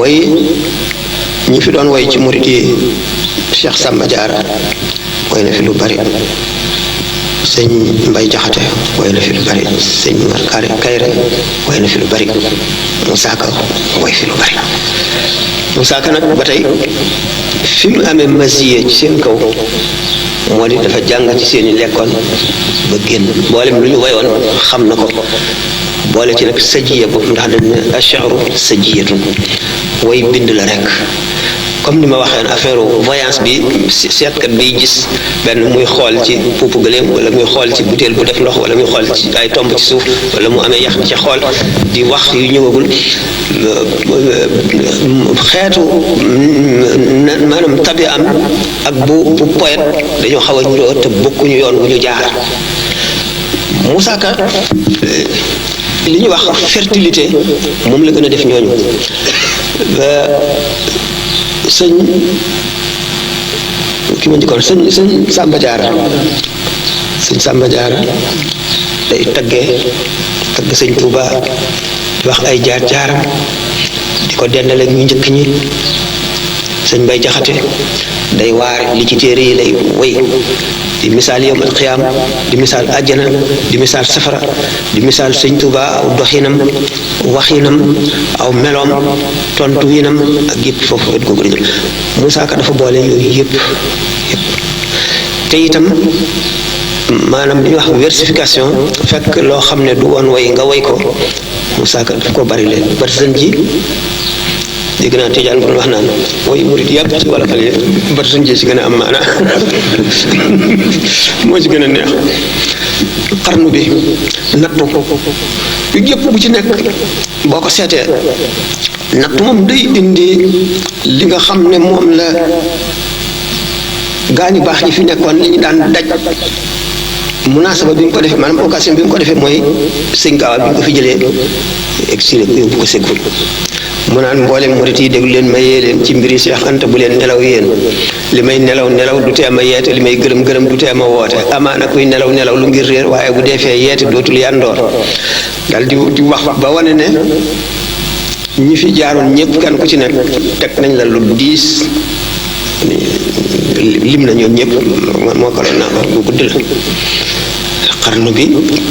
way ñi fi doon way ci murit yi Cheikh Samba Diarra way na fi lu bari, sëñ Mbay Jaxate way na fi lu bari, sëñ Mar Kayre way na fi lu bari, Moussa Ka way fi lu bari. Moussa Ka nag ba tey fi mu amee masiye ci seen kaw moo di dafa jàng ci seeni lekkoon ba génn mboolem lu ñu wayoon xam na ko, boole ci nag sajiya boobu ndax dañ ne ash'ru sajiyatun way bind la rek. comme ni ma waxee affaire voyance bi seetkat biy gis benn muy xool ci puupu gëléem wala muy xool ci butéel bu def ndox wala muy xool ci ay tomb ci suuf wala mu amee yax ci xool di wax yu ñëwagul, xeetu maanaam tabi am ak bu poète dañoo xaw a ñuroo te bokkuñu yoon wu ñu jaar. Moussa Ka li ñuy wax fertilité moom la gën a def ñooñu. sëñ ki ma njëkkoon sëñ Samba Diarra day tagg sëñ Touba di wax ay jaar-jaaram di ko dendale ñu njëkk ñi. sëñ Mbay Jaxate day waar li ci téere yi lay woy di misaal yawmal qiyaam, di misaal àjjana, di misaal safara, di misaal sëñ Touba aw doxinam, waxinam, aw meloom, tontu winam ak yëpp foofu wet googu dañu. Moussa Ka dafa boole yooyu yëpp te itam maanaam li ñuy wax versification, fekk loo xam ne du woon way nga way ko. Moussa Ka daf ko bari leen barzan ji dégg naa Tijaan bu wax naan way murit yàpp ci wala fale barzan ji ci gën a am maana moo ci gën a neex. xarnu bi nattu yu yëpp bu ci nekk boo ko seetee nattu moom day indi li nga xam ne moom la gaañu baax ñi fi nekkoon li ñu daan daj. munaasaba bi mu ko defee maanaam occasion bi mu ko defee mooy sëñ Gaawal bi mu ko fi jëlee exilé ko yóbbu ko Ségou mu naan mboolem murit yi déglu leen ma yee leen ci mbiri Cheikh Anta bu leen nelaw yéen li may nelaw du tee ma yeete li may gërëm du tee ma woote amaana kuy nelaw lu ngir réer waaye bu defee yeete dootul yandoor dal di wax ba wane ne ñi fi jaaroon ñëpp kan ku ci nekk teg nañ la lu diis. lim na ñoom ñëpp moo ko doon naa ko bu gudd la. xarnu bi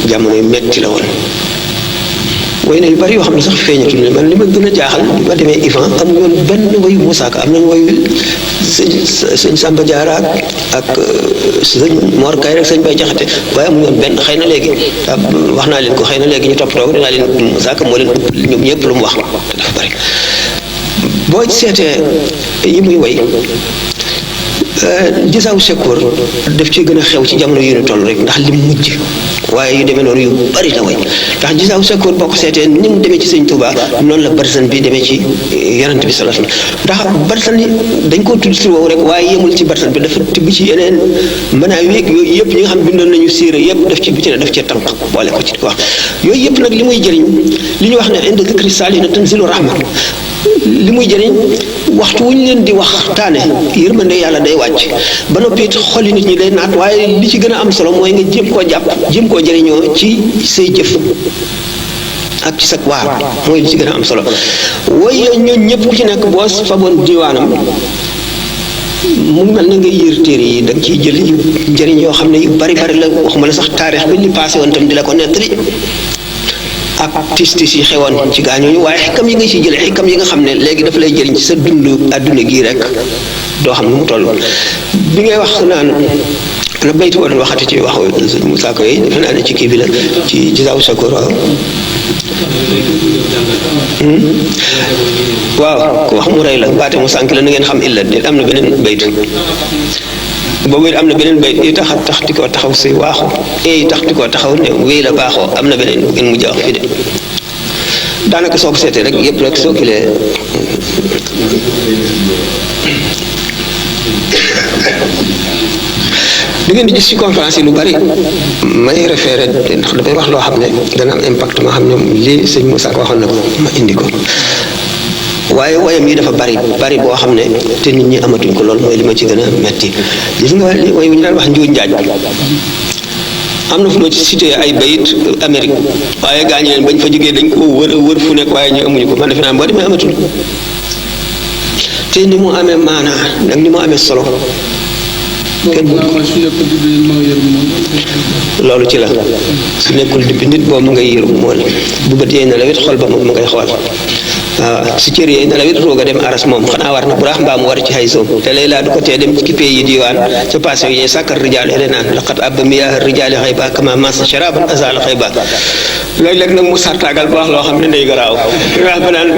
jamono yu metti la woon way na yu bari yoo xam ne sax feeñatul ne man li ma gën a jaaxal bi ma demee Ifan amuñu woon benn wayu Moussa Ka am nañu wayu sëñ Samba Diarra ak sëñ Mor Kayre rek sëñ Bay Jaxate waaye amuñu woon benn. xëy na léegi wax naa leen ko, xëy na léegi ñu toppatoo dinaa leen Moussa Ka moo leen ëpp ñoom ñëpp lu mu wax te dafa bari. boo seetee yi muy way Gisaaw Sekkoor daf ci gën a xew ci jamono yu ñu toll rek ndax lim mujj, waaye yu demee noonu yu bari la way ndax Gisaaw Sekkoor boo ko seetee ni mu demee ci sëñ Touba noonu la barzan bi demee ci Yonent bi sallallahu alayhi wasallam. ndax barzan yi dañ koo tudd tur woowu rek waaye yemul ci barzan bi, dafa tibb ci yeneen mënaa weeg yooyu yëpp ñi nga xam bindoon nañu siira yëpp daf ci biti ne daf cee tànk boole ko ci wax yooyu yëpp nag li muy jëriñ li ñu wax ne inda zikri saalihiina tanzilu rahma li muy jëriñ waxtu wu ñu leen di waxtaane yërmande yàlla day wàcc ba noppi it xoli nit ñi day naat, waaye li ci gën a am solo mooy nga jéem koo jàpp jéem koo jëriñoo ci say jëf ak ci sa waar mooy li ci gën a am solo. waaye ñooñu ñëpp ku ci nekk boo faboon diwaanam mu ngi mel na ngay yër téere yi da nga ciy jël yu njëriñ yoo xam ne yu bari la, waxuma la sax taarix bi li passé woon tam di la ko nettali ak tis yi xewoon ci gaañooñu, waaye xikam yi nga ci jëlee xikam yi nga xam ne léegi dafa lay jëriñ ci sa dund àdduna gii rek doo xam nu mu toll. bi ngay wax naan la baytu doon waxati ci waxu Moussa Ka yi defe naa ne ci kii bi la ci Gisaaw Sekkoor waaw ku wax mu rey la waate mu sànk la na ngeen xam illa de am na beneen baytu boobu am na beneen bayt yi tax di koo taxaw si waaxu yi tax di koo taxaw ne wéy la baaxoo am na beneen bu ngeen mujj wax fi de daanaka soo ko seetee rek yëpp rek soo kilee li ngeen di gis ci conférence yi lu bari may référé ndax dafay wax loo xam ne dana am impact ma xam ne lii sëñ Moussa Ka waxoon na ko ma indi ko. waaye woyam yi dafa bari boo xam ne te nit ñi amatuñ ko, lool mooy li ma ci gën a metti. gis nga woy wu ñu daan wax njuuj njaaj am na fu ma ci cité ay bayit Amérique waaye gaañu leen bañ fa jógee dañ ko wër fu nekk waaye ñu amuñu ko. man defe naa boo demee amatul te ni mu amee maanaa nag ni mu amee solo kenn loolu ci la su nekkul di nit boobu ngay yërëm mool bu bët yee nelaw it xol ba moom ma ngay xool waaw su cër yee nelaw it roog a dem aras moom xanaa war na bu raax mbaa mu war ci xay soom te lay laa du ko tee dem ci kippee yi diwaan ca passé yi ñuy sàkkar rijaal ene naan laqad abba miyaa rijaali xayba kama masa sharaban azala xayba léeg-léeg nag mu sartaagal bu wax loo xam ne ndey garaaw wax ba naan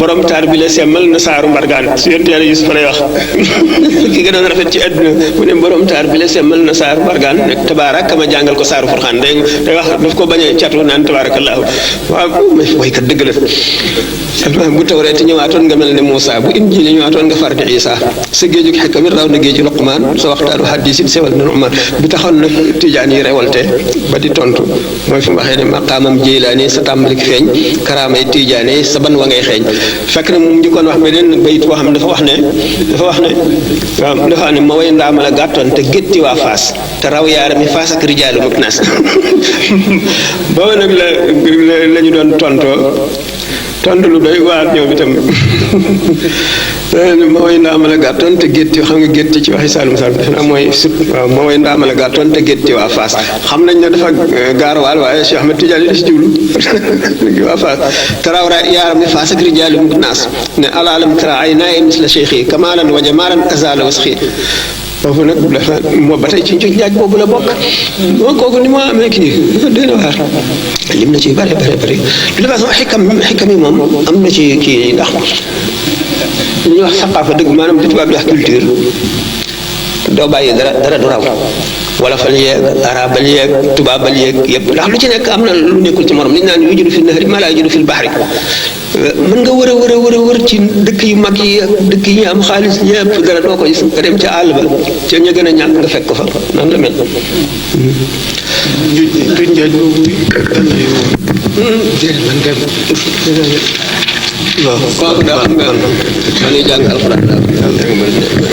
borom taar bi la semmal na saaru mbargaan su yonent Yàlla Yuusuf lay wax ki gënoon rafet ci àdduna mu ne borom taar bi la semmal na saaru mbargaan nag tabaarak ma jàngal ko saaru furxaan day wax daf ko bañ a catu naan tabaarakallaahu waaw waykat dëgg la bu tawreet ñëwaatoon nga mel ne Muusaa bu injiil ñëwaatoon nga far di Isaa sa géejug xikam raw na géeju Luqmaan sa waxtaanu hadiis it sewal na Nu'maan bi taxoon nag tijaan yi révolté ba di tontu mooy fu mu waxee ne maqaamam Jeylaani sa tàmbalik feeñ karaamay tijaane sa ban wa ngay xeeñ fekk na mu njëkkoon wax beneen bayit boo xam ne dafa wax ne waaw dafa ne ma way ndaama la gàttoon te gétti waa Faas te raw yaarami Faas ak rijaalu muk naas boobu nag la ñu doon tontu lu doy waar ñoom itam ma way ndaama la gàttoon te gétti xam nga gétti ci waxi Saalum Saalum defe naa mooy sut waaw ma way ndaama la gàttoon te gétti waa Faas xam nañ ne dafa gaarawaal waaye Cheikh Ahmed Tidiane li si jublu waa Faas te raw yaaram mi Faas ak rijaalu muk naas ne alaalam tara ay naaye misla cheikhi kamaalan wa jamaalan azala wasxi foofu nag dafa moo ba tey ci njuñ njaaj boobu la bokk moom kooku ni moo amee kii dafa doy na waar lim na ci bare de toute façon xikam yi moom am na ci kii ndax li ñuy wax saqaafa dëgg maanaam di tubaab di wax culture doo bàyyi dara du raw wala fal yeeg arabal yeeg tubaabal yeeg yëpp ndax lu ci nekk am na lu nekkul ci morom li ñu naan yujudu fi nahri maa laa yujudu fil bahri mën nga wër ci dëkk yu mag yi ak dëkk yi ñu am xaalis ñëpp dara doo ko gis nga dem ca àll ba ca ña gën a ñàkk nga fekk ko fa noonu la mel. duñ jaaj boobu man dem waaw kooku daa xam nga man jàng alxuraan daal